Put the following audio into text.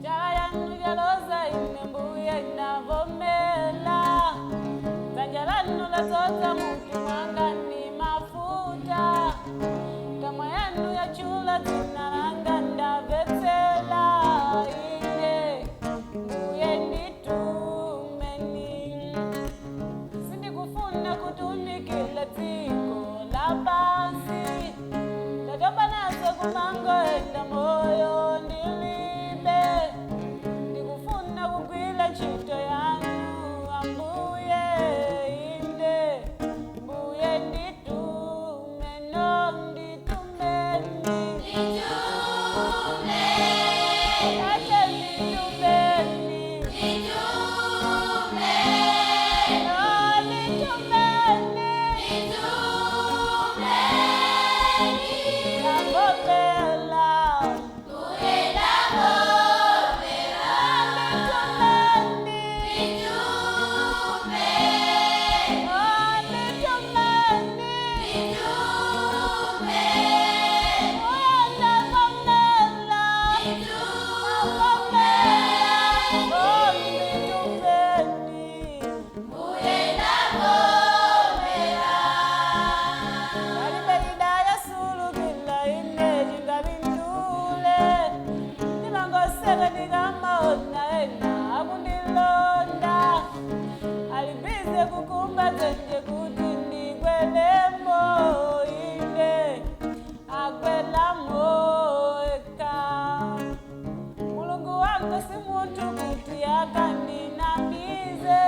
Chala yanu yaloza ine mbuye navomela, dzanja lanu ladzoza mutu mwanga ni mafuta, kamwa yanu yachula dzina langa ndamvetsela. Ine mbuye nditumeni, sindikufuna kutumikila dziko la pansi, ndatopa nazo kumangoenda moyo ndilibe, ndikufuna kugwila ntchito yanu ambuye. Inde mbuye nditume, no nditumeni, ate nditumeni, no nditumeni, ndavomela. Ali busy kukumba dzenje kuti ndigwelemo, ine agwelamo eka. Mulungu wanga si munthu kuti akandinamize.